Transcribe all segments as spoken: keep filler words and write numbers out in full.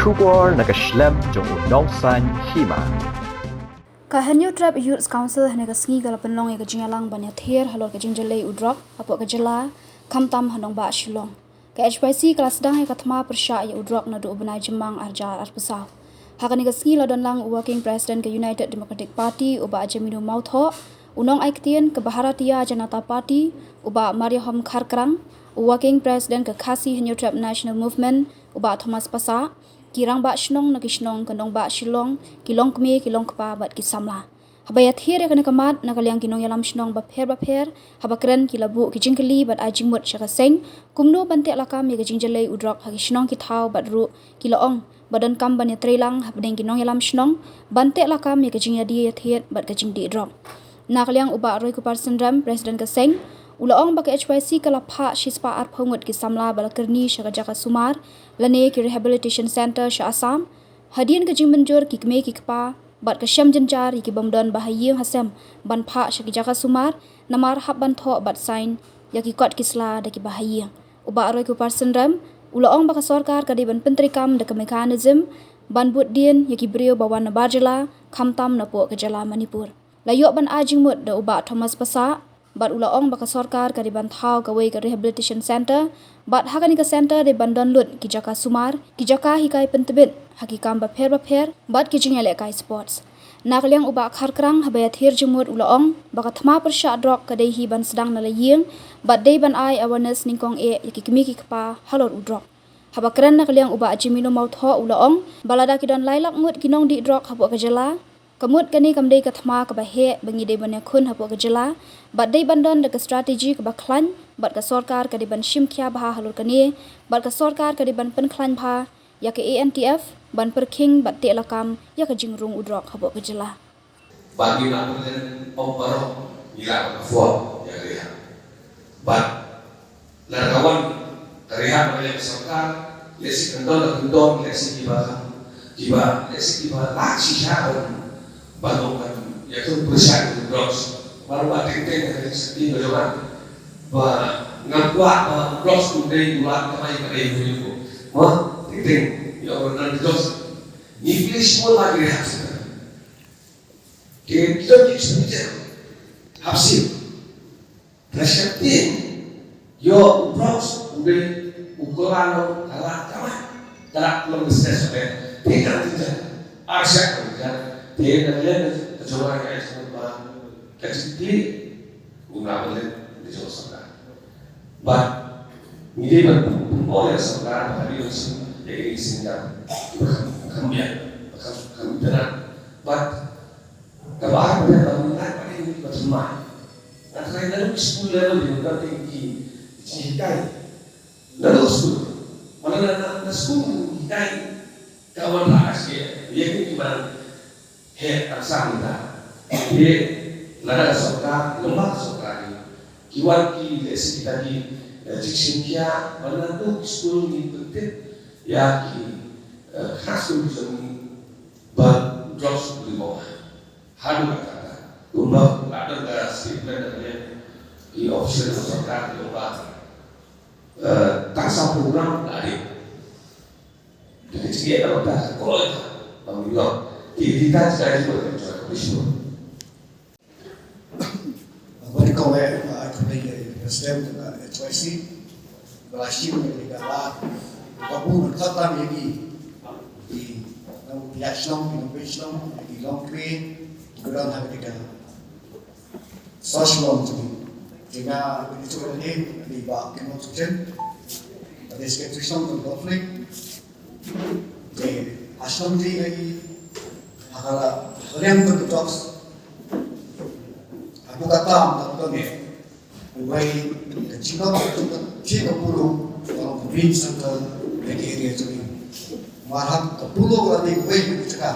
Khubor na ka shlem jong u nongsaiñ hima. Ka Hynñiewtrep Youth Council hynne ka sngi ka la pynlong ïa ka jingïalang ban ïathir halor ka jingjyllei u drok hapoh ka jylla, khamtam ha nongbah Shillong. Ka H Y C ka la sdang ïa ka thma pyrshah ïa u drok naduh u bnai Jymmang arhajar arphew saw. Ha kane ka sngi la don lang u Working President ka United Democratic Party u Bah Jamino Mawthoh, u nongai ktien ka Bharatiya Janata Party u Bah Mariahom Kharkrang, u Working President ka Khasi Hynñiewtrep National Movement u Bah Thomas Passah, ki rangbah shnong na ki shnong ka nongbah Shillong, ki longkmie ki longkpa bad ki samla. Haba ïathir ïa kane ka mat na ka liang ki nongïalam shnong bapher bapher, haba kren ki la buh ki jingkylli bad ai jingmut sha ka seng kumno ban teh lakam ïa ka jingjyllei u drok ha ki shnong ki thaw bad ruh ki la ong ba donkam ban ïatreilang hapdeng ki nongïalam shnong ban teh lakam ïa ka jingïadie ïathied bad ka jingdih drok. Na ka liang u Bah Roykupar Synrem, President ka seng, u la ong ba ka H Y C ka la phah shispah arphew ngut ki samla ba la kyrni sha ka jaka sumar lane ki rehabilitation center sha Assam, hadien ka jingmynjur ki kmie ki kpa bad ka shem jynjar ïa ki bym don ba ha ïing ha sem ban phah sha ki jaka sumar, namar hap ban thoh bad sign ïa ki kot ki sla da ki ba ha ïing. U Bah Roykupar Synrem u la ong ba ka sorkar ka dei ban pyntreikam da ka mechanism ban bud dien ïa ki briew ba wan na bar jylla, khamtam napoh ka jylla Manipur. La ïoh ban ai jingmut da u Bah Thomas Passah, bad u la ong ba ka sorkar ka dei ban thaw kawei ka rehabilitation center, bad ha kane ka center dei ban don lut ki jaka sumar, ki jaka hikai pyntbit ha ki kam bapher bapher bad ki jingïalehkai sports. Na ka liang u Bah Kharkrang, haba ïathir jingmut, u la ong ba ka thma pyrshah drok ka dei hi ban sdang na la ïing bad dei ban ai awareness nyngkong eh ïa ki kmie ki kpa halor u drok. Haba kren na ka liang u Bah Jamino Mawthoh, u la ong ba lada ki don lai lak ngut ki nongdih drok hapoh ka jylla, ka mut kane kam dei ka thma kaba heh ba ngi dei ban ïakhun hapoh ka jylla, bad dei ban don da ka strategy kaba khlaiñ, bad ka sorkar ka dei ban shim khia bha halor kane, bad ka sorkar ka dei ban pynkhlaiñ bha ïa ka A N T F ban pyrkhing bad teh lakam ïa ka jingrung u drok hapoh ka jylla. Ba ngi la pynlong ong baroh ngi la ka for ïa ka rehab. Bad lada ka wan ka rehab na ka sorkar, lehse kan don, kan don lehse kiba, kiba lehse kiba lah shisha ban, ban ong ban ïakhun pyrshah ïa u drugs. Baroh ba teng teng ha ka jingstad ba jong nga ba ngam kwah ba u drugs u dei u lad kamai ka dei u dei u. Mo, teng teng ïa u nan drugs. Ngi pynlong shuwa la ki rehab center. Te ki don ki expenditure hap siew. Te sheptieng ïoh u drugs u dei u kylla long ka lad kamai, ka lad long business. Te te ka jingjia, ar shak ka jingjia. Te na lem ka jong nga ka ai jingmut ba ka jingkylli u na ba lem ka jong ka sorkar. Bad ngi dei ban pynbor ïa ka sorkar ba ka dei ban shim ïa kine ki syngkam kiba kham, kham biang, ba kham, kham itynnad. Bad kaba ar pat, ba ngi lait pat ïa kine kiba thymmai. Nga tharai naduh ki school level hi, naduh ki, ki jinghikai. Naduh school. Mano na, na, na school hikai ka wanrah ka shkeh ïa kine kiba heh tang sang mynta. Te lada ka sorkar, lem bad ka sorkar hi, ki wan ki lehse kita ki, eh, jingshim khia, ba naduh school ngin pyntip ïa ki, eh, khas ki jong ngi ba drugs u dei ba haduh katta. Kumba la don ka statement na ka liang ki official ka sorkar ki ong ba, eh, tang sa program la dei. Te ka jingeh na ka bynta ka kloi ka ba ngi ïoh. Te ka dei tang sa jingeh ka jingeh ka bishnu. Bad kawei, ah, kawei ka President ka H Y C ba la shim ïa ka la ka bu ka tam ïa ki, ki nongpynïaid shnong, ki nongpynïaid shnong, ki longkmie ki ba don ha ka dei ka South Shillong jong ngi. Te nga, ka dei ka dei ba ki nongpynïaid shnong, ka dei Secretary Shnong ka Conflict. Te ha shnong jong ngi, ha ka la, ha ka liang ka drugs, ha ka tam ka tam ne. Uwei ka jingkot ka jingkot jingkot pulung ka long ka main centre na ka area jong ngi. Mar ha ka pulung ka la dei uwei ka jaka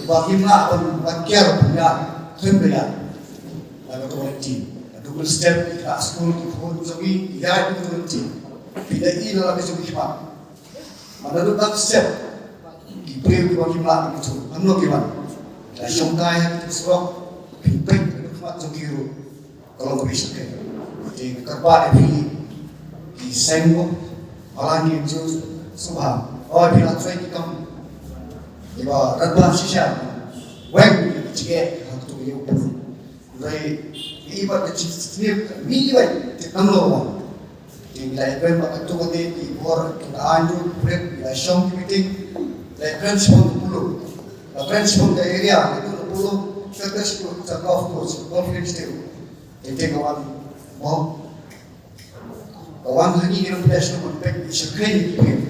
ba ngim lah ban, ban kiar ban ïa, ban ïa. La ka community, ka double step, ka school, ka phone jong ngi, ïa ka community. Phi da i la ka jong ngi ba Mano ruh ka step ki briew kiba kim lah ki tu, ano kiba la shongkai ha ki tu surok, pynpeit ki khmat jong ki ruh ka long ka bishop. Te ka kyrpad ïa phi ki seng, ba la ngi ju sngewbha, oh, phi la trei ki kam Ba rat ba shisha weng ki jingeh ha katu ka ïew pynlong. Wei i ba ka jingsniew mi wei te kam lo wang. Te ngi la i ben ba katu ka dei ki bor ki la anju pret ki la shong ki meeting. La i ben shong ka pulu. La ben shong ka area ka tu ka pulu. Ka ka shong ka golf course, golf course te. Te te ka wan mo. Ka wan ha ngi ki nongpynïaid shnong ban peit ïa ki shakri ki peit.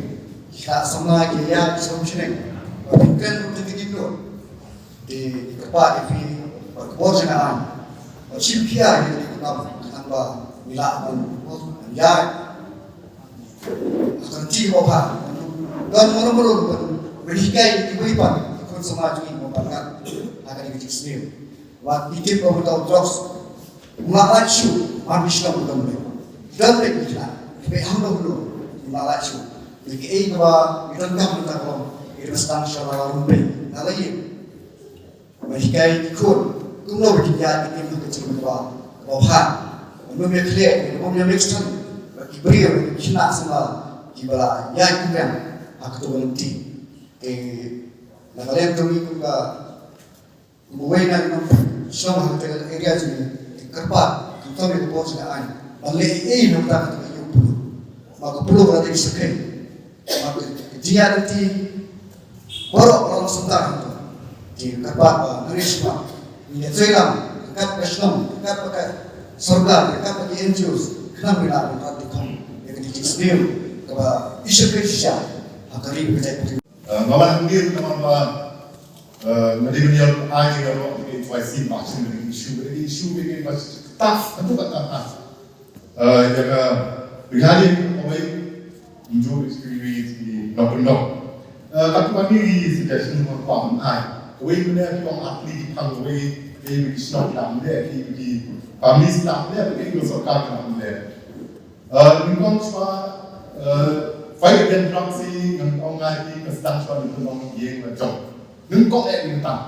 Ki khah samla ki ïa ki shnong shnong. Ba pynken ruh te ki dur. Te ki kyrpad ïa phi ba ka bor jong ka aiñ. Ba shim khia ïa ki kam khnang ba ngi lah ban ïa. Ha ka rynti ba bha. Don mano mano ban hikai ïa ki bri pat. Ki khun samla jong ngi ba ngat. Ha ka dei ka jingsniew. Wat ki tip ba mynta u drugs. Ym lah lait shuh, mar ki shlom u dang leh. Dang leh ki khlah. Ki pei ham dang dang. Ym lah lait shuh. Ki ei kaba ki donkam mynta ka long. Ki dang sdang sha la la rumpei. Na la ïing. Ba hikai ki khun. Kumno ba kin ïaid ki tim ha ka jingim kaba kaba bha. Ba ym ïa khleh, ba ym ïa mix than. Ba ki briew, ki khynnah samla kiba la ïaid kumne ha kato ka lynti. Te na ka liang jong ngi kum ka Kumba wei na ki nongshong ha kata ka area jong ngi, ki kyrpad, ki kyrpad ïa ka bor jong ka aiñ. Ban leh ei ei na ka bynta kata ka ïew pulu. Ma ka pulu ka la dei ka sakhi. Ma ka jingïaid lynti baroh ka la long sngewtynnat hangto. Te kyrpad ba nang ïa sngewbha. Ngi ïa trei lang, ryngkat ka shnong, ryngkat ka sorkar, ryngkat ki N G Os, khnang ba ngi lah ban rat dkhot ïa ka jingsniew kaba i shakri shisha ha ka ri ka jaitbynriew. Eh, nga wan hangne ruh namar ba, eh, nga dei ban ïa ai ïa ka rok ka H Y C ba shen ka issue, ka issue ka ba tough, ka tough, ka tough. Eh, ïa ka regarding ka wei, nju experience ni nok nok. Eh, ka tu kami suggestion mo pa ai. Ka wei mene ki ong atli ki phang wei, ki ki shnong ki dang mene, ki ki family ki dang mene, ki ki sorkar ki dang mene. Eh, nyngkong shuwa, eh, fight against drugs hi, nyngkong ngai hi, ka sdang shuwa nyngkong ïing la jong. Nyngkong eh nyngkong.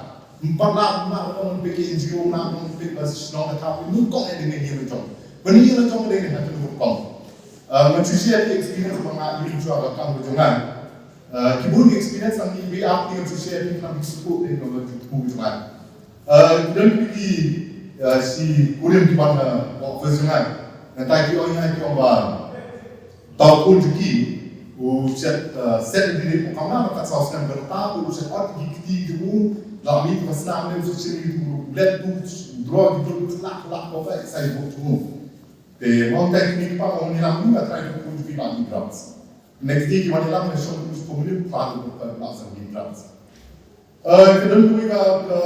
Ym pat lah, ym lah ong peit ki N G O, ym lah ong peit ba shnong ka thap, nyngkong eh dei ïing la jong. Ban ïing la jong dei ha ka nyngkong. Eh, nga shu share ki experience ba nga ïoh shuwa ka kam ka jong nga. Eh, ki bun ki experience ang ki ba ki shu share ki kam ki support dei ka jong nga. Eh, ki don ki, eh, shi kurim ki ban, eh, office jong nga. Nga tai ki ong ïa ki ong ba. Tau kun jong ki u set, eh, set di ni pokok na ka sa snem berta u set ot ki kti ki u la mi ka sna ne su sini u let u draw ki u lak lak ko ba sai bu tu. Te mo tai ki pa ong ni la mu ka tai kun jong ki ba ni drugs. Next day ki wan ïalam ne shong u shong u pa u pa u la sa ni drugs. Eh, ka don kawei ka, ka,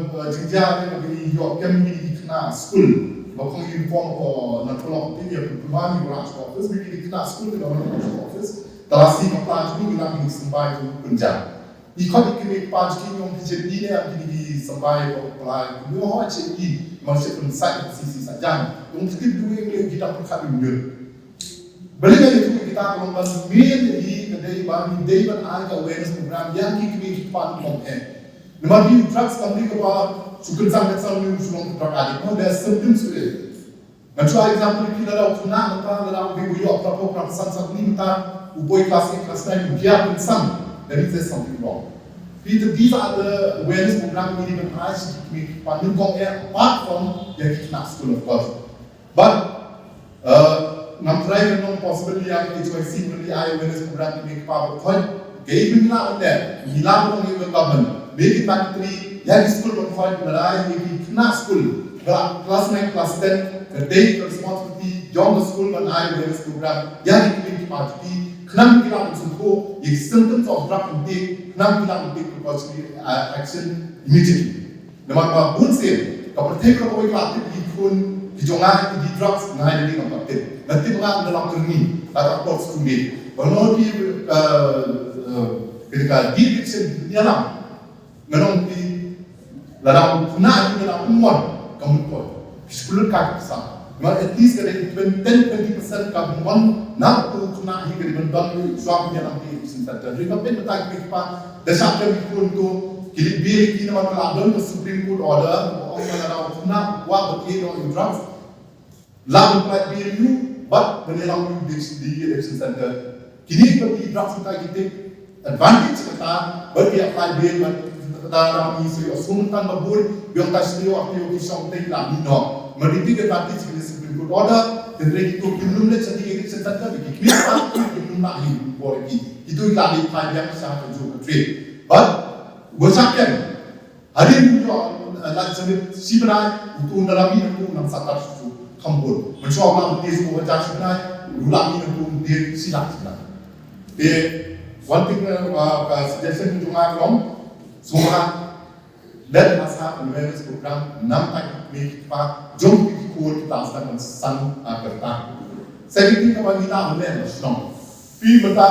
ka jingjia ne ka ngi ïoh kem ngi ki khynnah skul. Ba kong uniform ko na kolok ti ïa ka pynban ïa ka office ngi ki khynnah skul ka don office. Tara si ka pla jong ngi ngi symbai jong pynjah. I khot i khynnah pa jong ngi ong ki jin i ne am ki ngi symbai ko pla ngi ho che i ma che pynsai si si sa jan. Ong ki tip duh ngi ki ta pyrkhat ïa u. Balei nga ïathuh ïa kita ka long ban mih ïa ka dei ban, dei ban ai ka awareness program ïa ki kmie ki kpa ki long eh. Namar ki drugs kam dei kaba shu kynsan kynsan ne shu long drug addict. No, there are symptoms to it. Ngan shu ai example ïa phi lada u khynnah mynta lada u dei u ïoh ka pop ka san san ni mynta u poi class eight class nine u ïa kynsan. There is something wrong. Phi te these are the awareness program ki dei ban ai sha ki kmie ki kpa nyngkong eh apart from ïa ki khynnah skul of course. But, uh, ngam try ban long possible ïa ka H Y C ban ïa awareness program ki kpa ba khoi. Ka i ngi la ban dei, ngi la ban ïa ka government. Be ki factory, ïa ki school ban khoi, ban ai ïa ki khynnah school. Ba class nine, class ten, ka dei ka responsibility jong ka school ban ai awareness program. Ïa ki kpa ki khnang ki la ban sngewthuh ïa ki symptoms of drug intake, khnang ki la ban take precautionary, uh, action immediately. Namar ba bun sien ka pyrthei ka kawei ka tip ki khun ki jong nga ki drugs nga hai dei ngam pat tip. Nga tip nga da lam kyrni la ka por skul ni. Ba no ki, eh, eh, ki ka di addiction ni alam. Nga nong ki la dang na ni nga dang umwan ka mut ko. Ki skul ka ki sa. Namar at least ka dei twenty, ten, twenty percent ka mon na u khynnah hi ka dei ban don shuwa ka ïalam ki addiction center. Ri ka pyn mynta ki pa da shah ka bi kun tu ki lip bill ki namar ka la don ka Supreme Court order ong ka la dau khynnah wa ba ki dong in drugs. La ban pynlait bill ïa u bad ban ïalam ïa u dei addiction center. Kine ka bi drugs mynta ki tip advantage kata ba ki apply bail, ba kata na mi sri o sum tan ba bur biong ta sri o ati o ki shong tei la mi no. Ma di ti advantage ki Supreme Court order, tendre ki tu ki lum le chati ki chata ta ki kli pa ki lum la hi bor ki. Ki tu la di pa yang sa ka ju ka tre. But go sa ken. Hari ni yo la chami si bnai tu na la mi tu na sa ta su khambur. Man so ma ti su ka si bnai, lu la mi tu de si la si la. Te one thing, uh, uh, suggestion jong nga long, suma let us have awareness program nam ta ki pa jong ki khun ki ta sa man san a kerta. Second thing ka ba ni la ne shnong. Pi mata,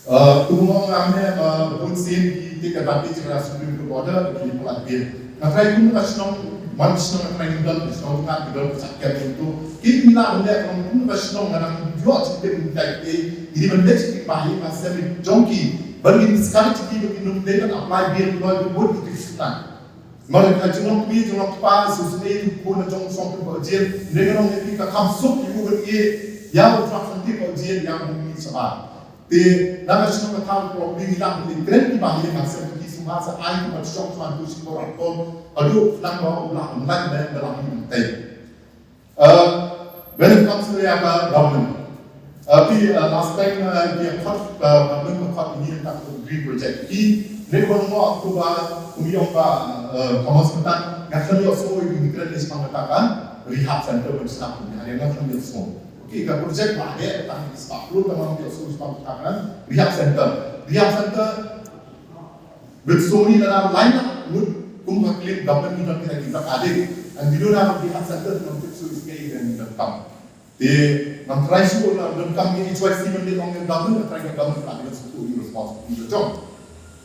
uh, tu mo nga ne, uh, bun sin ki te ka dati jira Supreme Court order ki pala pi. Nga trai kum ka shnong, man shnong nga trai dal, shnong nga dal ka sakya tu. Ki ni la ne kum ka shnong nga nang jua chite mun tai ke, ini ban dek ki pa hi ma semi jong ki. Ban ki skar chiki ba ki num de kan apply bail lo ki bot ki shnong. Mar ka jong ki jong pa su su ne ko na jong song ko jil ne nong ne ka kam suk ki ko ye ya ko tra san ti ko jil ya ko mi sa ba. Te na ka shnong ka thaw ko ni la ni kren ki ba ni ka sa ki su ma sa ai ko shong san ko si ko ra ko. Adu nang ba la nang ba la ni tai. Uh, when it comes to the, uh, government, uh, the, uh, last time, uh, the court, uh, government of court ini tak green project. Ki ne ko mo aku ba, kumi ong ba, uh, Thomas Matan, nga kan yo so ini kren ni sepang katakan rehab center pun snap ni hari nga kan yo so. Okay, ka project ba he tak ni sepang pun tamam yo so sepang katakan rehab center. Rehab center With so many that are lined up, mut kum ka claim government ni dot kita kita adik. And we don't have the answer to the so is kay and the come. Te ngam try su na don kam ni H Y C man de ong government, try government ka adik su tu responsible to jong.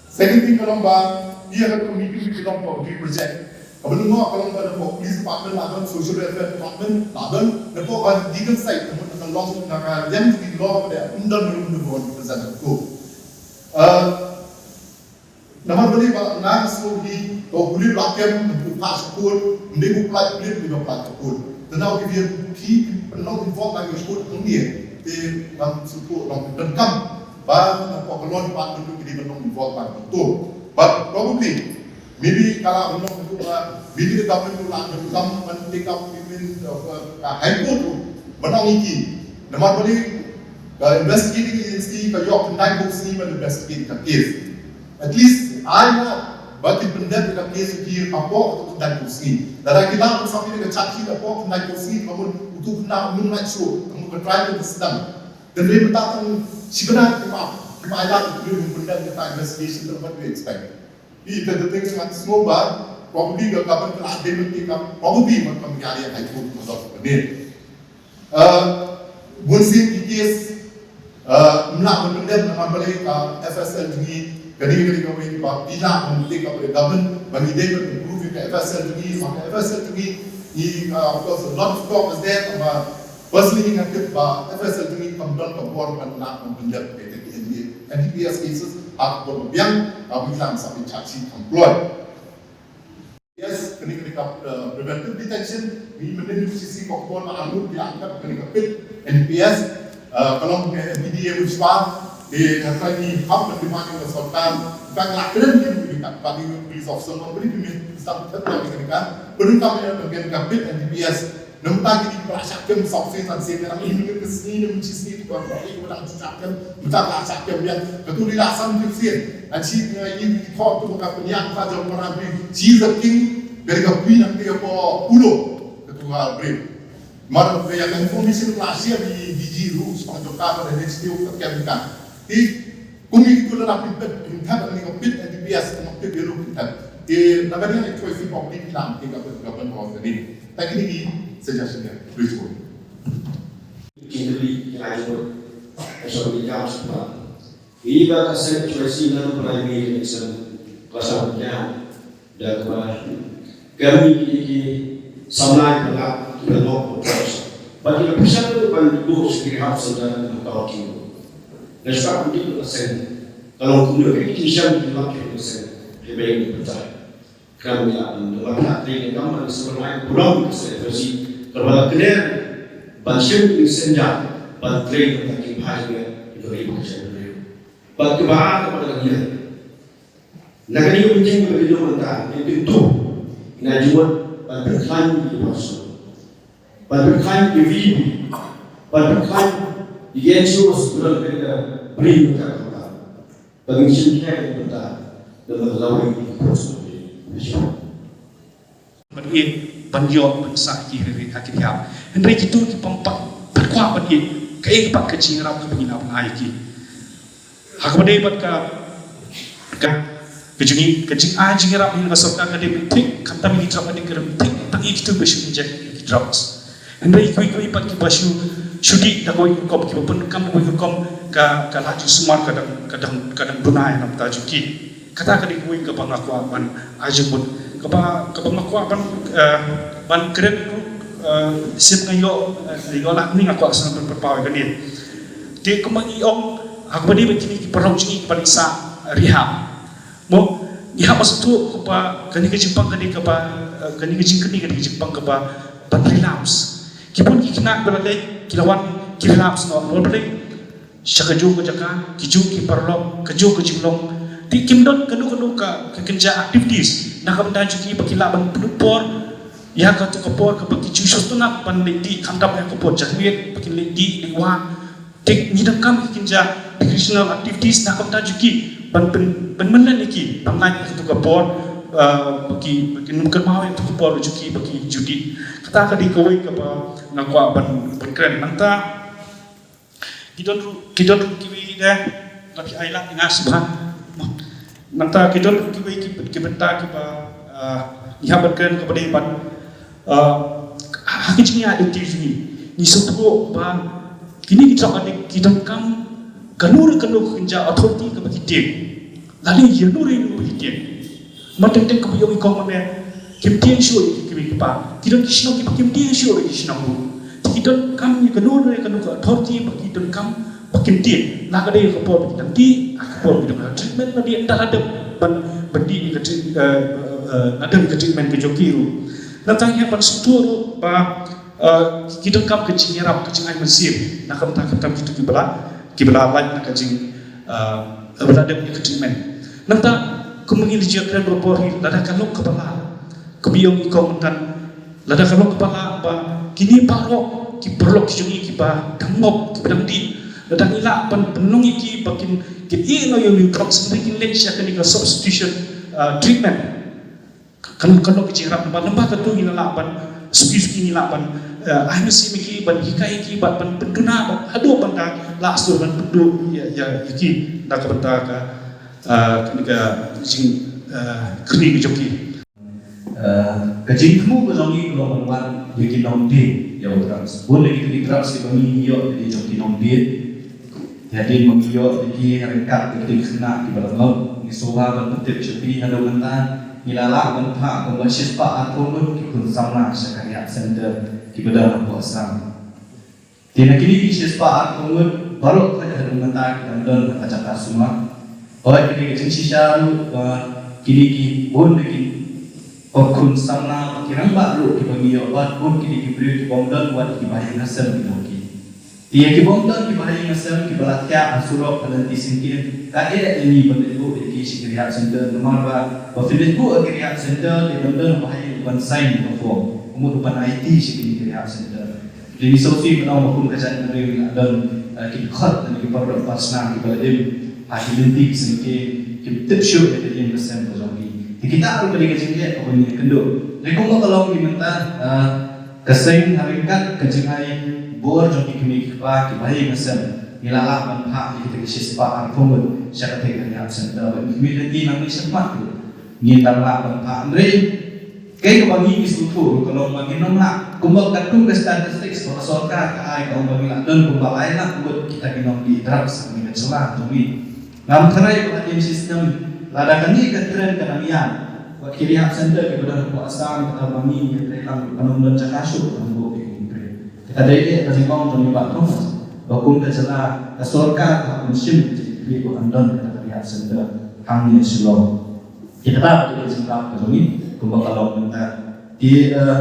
Second thing ka long ba, ia ka committee ni ka long ba di project. Ka ba long ka long ba na police department la don, social welfare department la don, na ba legal side na ka long na ka yang di law ba de undang undang representative. Uh, Namar balei ba nga ka sngew hi, ka u pulit la kem, u pa sukut, mdei u plat pulit, mdei u plat sukut. Tena u kivir ki, ki penong involve ba ki sukut, ong dia, te ngam sukut, ngam donkam. Ba nga pok kelon ba tentu ki penong involve ba tentu. But probably, maybe kalau penong tentu ba, maybe the government tu la donkam, ban take up women, uh, uh, high court tu, ban ong iki. Namar balei, ka investigating agency, ka yok kendai buk sini, ban investigate ka case. At least ai na ba ki pyndep ka case ki hapoh tu khyndai phew sngi. Lada ki la ban submit ka charge sheet hapoh khyndai phew sngi, ka mut utu u khynnah um lait shuh, ka mut ka trial ka sdang. Te mynta tang shi bnai ki ma, ki ma ai la ki pyndep ka investigation, what do you expect? Ita the things nga sngew ba probably ka government ka la dei mynta ka probably man ka ïa ïa High Court ka dei. Uh, bun sien ki case, uh, mlah ban pyndep namar balei ka F S L jong ngi, kane kane kawei ba phi lah ban take up the government, ba ngi dei ban improve ka F S L jong ngi, ba ka F S L jong ngi, ngi, uh, of course, a lot of talk is there, ba personally nga tip ba F S L jong ngi kam don ka bor ban lah ban pyndep ka N D A, N D P S cases, ha ka bor ba biang, uh, ba ngi lah ban sa pynshah shi employ. Yes, kane kane ka, uh, preventive detention, ngi mynnin ngi sisi ka khubor ba arngut ki la angkat kane ka pit N D P S, uh, ka long ka M P D A Mynspa, te nga trai ngi hap ban demand ïa ka sorkar, ka la kren ki ngi ka ba ngi police officer ba bri ngi stop tet ba ngi ka pynka ka pit N D P S. Namta kini ki ba la shah kem sawsien san sien, nang ïa ka sngi ne mynta sngi ki ba la shah kem, mynta la shah kem ïa. Ka tu la san kem sien. An shi nga ïa ki thok tu ka pynïaid ka jong para bri. She is a king, dari ka pui nang ka po ulo. Ka tu ka bri. Mar ka ïa ka information la share di D G ruh, ka jong ka ba da next day ka kem ka. Ti Kum i tu la pynthep, pynthep ni ka pit N D P S, ka pit belu pynthep. Te na ka ding H Y C pop ni lang te ka pit ka ban ko ni. Ta kini ki suggestion ya, please go. Kini ki ai mo. Eso ni jam sepa. Iba ka sen H Y C na primary election. Pasal jam. Da kaba kami ki, ki samla ki ba la, ki ba la nok ko. Ba ki la pisa ko ban duk sha ki rehab center na ka ki. Na shwa ko ki la sen. Ka long kumno ki ki sham ki la ki la sen. Ki ba ki pisa. Kami la ban da ba ta tri ni kam ban samla ko long ko sen. Pasi ka ba la kner ban shim ki sen ja ban tri ni ki phai ni ki ri ko sen. Bad kaba ar kaba ka dang ïa. Na kane ka meeting kaba ki don mynta, ki kyntu ina jingmut ban pynkhlaiñ ïa ki parcel, ban pynkhlaiñ ïa ki V D P, ban pynkhlaiñ ïa ki N G Os, ba don kane ka bri mynta ka mynta. Ba ngin shim khia mynta da la lawei ïa ki parcel. Ban ïeit, ban ïoh, ban sah ki ri ha ki riap. Hynrei kito ki pom pat, pat kwah ban ïeit. Kaei pat ka jingïarap kaba ngi la pynai ïa ki. Ha kaba dei bad ka, ka, ka jong ngi, ka jingai jingïarap na ka sorkar ka dei ban thik, khamtam ïa ki drug addict ka dei ban thik, tang ïa kito ba shu inject ïa ki drugs. Hynrei kiwei kiwei pat kiba shu, shu dih da kawei ka rukom, kiba pyndonkam da kawei ka rukom, ka, ka la jingsumar ka dang, ka dang, ka dang duna ïa na bynta jong ki. Kata ka dei kawei kaba nga kwah ban ai jingmut. Kaba, kaba nga kwah ban, eh, ban kren ruh, eh, shisien nga ïoh, eh, ïoh lad ni nga kwah sa ban pynpaw ïa kane. Te kumba ngi ong, ha kaba dei ba kine ki paralok jong ngi kiba dei sa rehab. Mo, ngi hap ban sngewthuh kaba kane ka jingpang ka dei kaba, eh, kane ka jingkyrni ka dei ka jingpang kaba ban relapse. Ki bun ki khynnah ba la leit ki la wan ki relapse noh. Mo ba leit sha kajuh ka jaka, kajuh ki paralok, kajuh ka jinglong. Te kim don kano kano ka, ka kynja activities na ka bynta jong ki ba ki lah ban pynlut por ïa kato ka por kaba ki ju sngewtynnat ban leit dih, khamtam ïa ka por janmiet ba kin leit dih leit wan. Te ngi donkam ki kynja recreational activities na ka bynta jong ki ban pyn, ban pynmynleit ïa ki ban lait ïa kato ka por, ah, ba ki, ba kin kynmaw ïa kato ka por jong ki ba ki ju dih. Kata ka dei kawei kaba nga kwah ban, ban kren. Nangta ki don ruh, ki don ruh kiwei de, la phi ai lad ïa nga shuh bha. Nangta ki don ruh kiwei ki, ki bynta kiba, ah, ngi hap ban kren kaba dei bad, ah, ha ki jingïaid lynti jong ngi. Ngi sngewthuh ba kine ki drug addict ki donkam kano re kano ka kynja authority kaba ki tieng. Lane ïa no re no ba ki tieng. Mar teng teng kaba ïoh i kong mane kim tieng shuh ïa ki kmie ki kpa. Ki don ki shnong kiba kim tieng shuh ïa ki shnong ruh. Te ki donkam ïa kano re kano ka authority ba ki donkam ba kim tieng. Na ka dei ka por ba ki dang dih, ha ka por ba ki dang treatment, lane ynda la dep ban, ban dih ïa ka treat, eh, eh, eh, na dep ïa ka treatment ka jong ki ruh. Nangta ngi hap ban sngewthuh ruh ba, eh, ki donkam ka jingïarap, ka jingai mynsiem na ka bynta khamtam kito kiba la, kiba la lait na ka jing, ah, ba la dep ïa ka treatment. Nangta kumba ngi la ju kren bor bor hi, lada ka long kaba lah, kaba ïoh i kong mynta, lada ka long kaba lah ba kine baroh ki paralok ki jong ngi kiba dang ngop, kiba dang dih, lada ngi lah ban pynlong ïa ki ba kin, kin ïeh noh ïa u drugs, hynrei kin leit sha kane ka substitution, ah, treatment. Kan, kan long ka jingïarap namar lem bad katu ngi la lah ban suki suki ngi lah ban, eh, ai mynsiem ïa ki, ban hikai ïa ki, ban, ban pynduna, ban haduh ban da lah sdang ban pynduh ïa, ïa, ïa ki na ka bynta ka, eh, kane ka jing, eh, kyrni ka jong ki. Eh, ka jingthmu ka jong ngi ka long ban wan ïa ki nongdie ïa u drugs. Bun ïa ki drugs kiba ngi ïoh ïa ki jong ki nongdie. Ïa ki ba ngi ïoh ïa ki ryngkat ïa ki khynnah kiba la ngop, ngi sngewbha ban pyntip sha phi haduh mynta ngi la lah ban phah kumba shispah arphew ngut ki khun samla sha ka rehab center kiba don hapoh Assam. Te na kine ki shispah arphew ngut baroh khoit haduh mynta ki dang don ha ka jaka sumar. Hooid, kine ki jingshisha ruh ba kine ki bun ki khun samla ki rangbah ruh kiba ngi ïoh, bad bun kine ki briew ki bym don wat ki bahaïing hasem ki dei ki. Te ïa ki bym don ki bahaïing hasem kiba la thiah ha surok ha lynti syngkien, ka eh ïa ngi ban leit buh ïa ki sha ki rehab center, namar ba, ba phin leit buh ha ki rehab center te ban don bahaïing ban sign ka form, ka mut ban aiti sha kine ki rehab center. Te ngi sngewsih ban ong ba kum ka jait nongrim la don, eh, ki dkhot lane ki paralok parsnam kiba la im ha ki lynti ki syngkien, kim tip shuh ïa ka ïing ka sem ka jong ki. Te kita ruh ka dei ka jingeh kaba ngi ïakynduh. Te kumba ka long hi mynta, eh, Ka seng ha ryngkat ka jingai bor jong ki kmie ki kpa ki bahaïing hasem, ngi la lah ban phah ïa kita ki shispah arphew ngut sha kata ka rehab center bad ki kmie lynti nangne shakhmat ruh ngin dang lah ban phah. Hynrei kaei kaba ngi ngi sngewthuh ruh ka long ba ngin ym lah, kumba katkum ka statistics ba ka sorkar ka ai ka ong ba ngi lah don kumba lai lak ngut kita ki nongdih drugs ha kane ka jylla jong ngi. Ngam tharai ba ka dei shi snem lada kane ka trend ka dang ïaid, wat ki rehab center kiba don hapoh Assam kata ba ngi ïa trei lang ba ym don jaka shuh ban buh ïa ki briew. Te ka dei eh ka jingong jong i Bah Thomas ba kum ka jylla, ka sorkar ka hap ban shim ka jingkyrkieh ba kan don kata ka rehab center hangne Shillong. Te kata ka dei ka jinglap ka jong ngi kumba ka long mynta. Te, eh,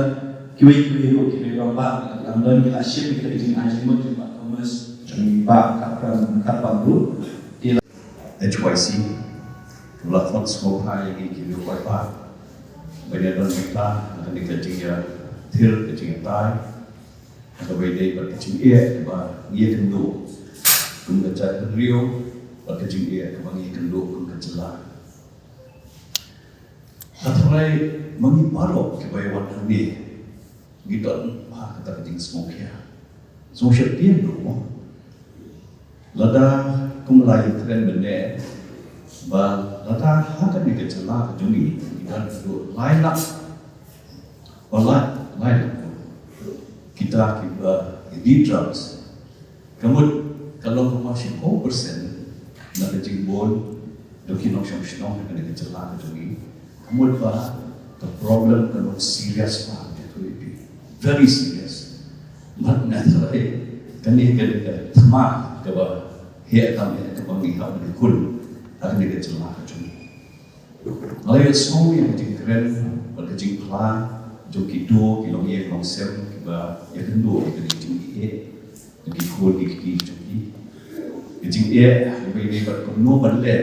kiwei kiwei ruh kiwei rangbah kata ka dang don, ngi la shim kata ka jingai jingmut jong i Bah Thomas, jong i Bah Khatpan, Khatpan ruh. Te H Y C, ka la khot sngewbha ïa ngi ki riew paidbah ban ïadon bynta ha kane ka jingïathir ka jingïatai, ha kaba ïadei bad ka jingeh kaba ngi ïakynduh kum ka jaitbynriew bad ka jingeh kaba ngi ïakynduh kum ka jylla. Hynrei ma ngi baroh kiba ïawan hangne ngi don ha kata ka jingsngewkhia, sngewsih pynban ruh. Lada kum la ïakren mynne ba lada ha kane ka jylla ka jong ngi ngi don haduh lai lak, ba lai, lai lak kita kiba ïa drugs. Ka mut ka long kumba shiphew percent na ka jingbun jong ki nongshong shnong ha kane ka jylla ka jong ngi. Ka mut ba ka problem ka long serious bha, very serious. Bad nga tharai kane ka dei ka thma kaba heh tam eh kaba ngi hap ban khun ha kane ka jylla ka jong ngi. Nga la ïohsngew ïa ka jingkren bad ka jingphla jong kito ki longïing longsem kiba ïakynduh ïa kane ka jingeh jong ki khun ki kti jong ki. Ka jingeh kaba ïadei bad kumno ban leh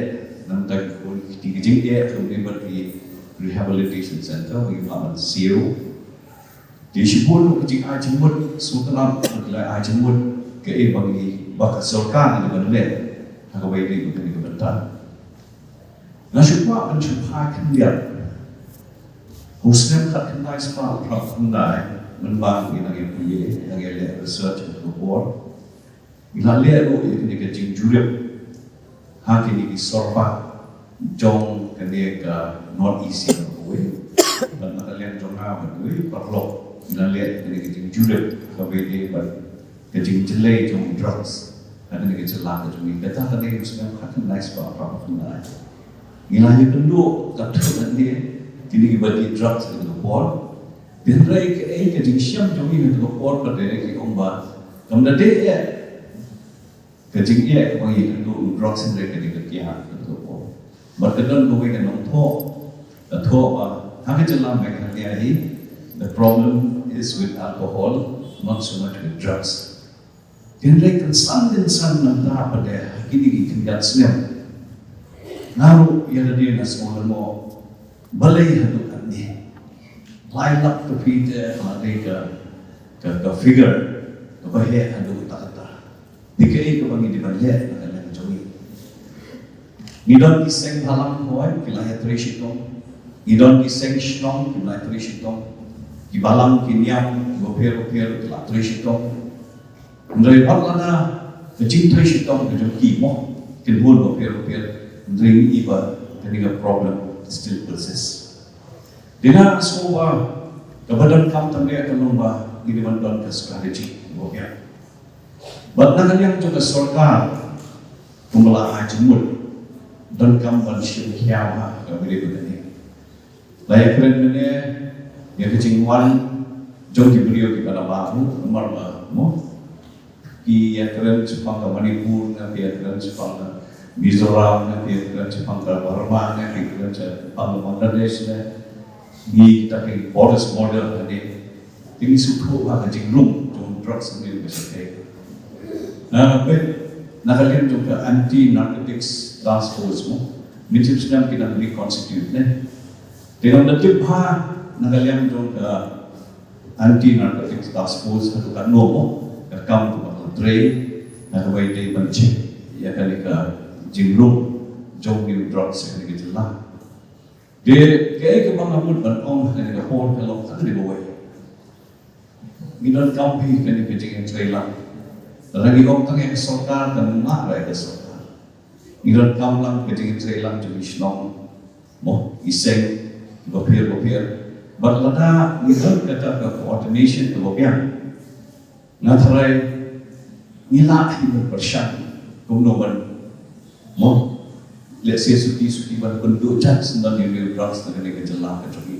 na ka bynta ki khun ki kti, ka jingeh kaba ïadei bad ki rehabilitation center ba ngim lah ban siew. Te shibun ruh ka jingai jingmut, sngewtynnat ba ki la ai jingmut kaei ba ngi, ba ka sorkar ngi dei ban leh ha kaba ïadei bad kane ka bynta. Nga shu kwah ban shu phai khyndiat. Ha u snem khatkhyndai spah phra phew khyndai, mynba ngi nang ïa pule, nang ïa leh research ha ka por, ngi la leh ruh ïa kane ka jingjurip ha kine ki sor bah jong kane ka North East ïa kawei. Bad na ka liang jong nga bad kiwei paralok ngi la leh ïa kane ka jingjurip ha kaba ïadei bad ka jingjlei jong drugs ha kane ka jylla ka jong ngi. Kata ka dei u snem khatkhyndai spah phra phew khyndai. Ngi la ïakynduh katto katne kine kiba die drugs ha kata ka por. Hynrei kaei ka jingshem jong ngi ha kata ka por pat ka dei ki ong ba kam da dei eh ka jingeh kaba ngi ïakynduh drugs, hynrei ka dei ka kiad ha kata ka por. Bad ka don kawei ka nongthoh ka thoh ba ha ka jylla Meghalaya hi, the problem is with alcohol, not so much with drugs. Hynrei kynsan kynsan mynta pat ha kine ki khyndiat snem nga ruh ïa lade nga sngew lyngngoh balei haduh katne. Lai lak, ka phi te ka dei ka, ka, ka figure kaba heh haduh katta katta. Te kaei kaba ngi dei ban leh na ka liang jong ngi? Ngi don ki seng balang hoi ki la ïatrei shitom. Ngi don ki seng shnong ki la ïatrei shitom. Ki balang ki niam bapher bapher ki la trei shitom. Hynrei wat lada ka jingtrei shitom ka jong ki mo kin bun bapher bapher, hynrei ngi i ba kane ka problem still persists. Te nga sngew ba kaba donkam tam eh ka long ba ngi dei ban don ka strategy kaba biang. Bad na ka liang jong ka sorkar kumba la ai jingmut, donkam ban shim khia ha kaba ïadei bad kane. La ïakren mynne ïa ka jingwan jong ki briew kiba na bam, namar ba mo ki ïakren shaphang ka Manipur ne, ki ïakren shaphang ka Mizoram ne, ki ïakren shaphang ka Burma ne, ki ïakren shaphang ka Bangladesh ne. Ngi kita ki porous border hangne. Te ngi sngewthuh ba ka jinglong jong drugs hangne ka shatei. Na, peit, na ka liang jong ka Anti Narcotics Task Force mo, mynta snem ki dang reconstitute ne. Te ngam da tip bha na ka liang jong ka Anti Narcotics Task Force haduh katno mo ka kam kaba ka la trei na kaba ïadei ban check ïa kane ka jinglong jong new drugs ha kane ka jylla. Te kaei kaba nga mut ban ong ha kane ka por ka long kane kawei. Ngi donkam hi kane ka jingïatreilang. Lada ngi ong tang ïa ka sorkar, kan mah ïa ka sorkar. Ngi donkam lang ka jingïatreilang jong ki shnong mo, ki seng bapher bapher. Bad lada ngi don kata ka coordination kaba biang, nga tharai ngi lah hi ban pyrshang kumno ban mo, lehse suki suki ban pynduh jait sendon ïa u drugs na kane ka jylla ka jong ngi.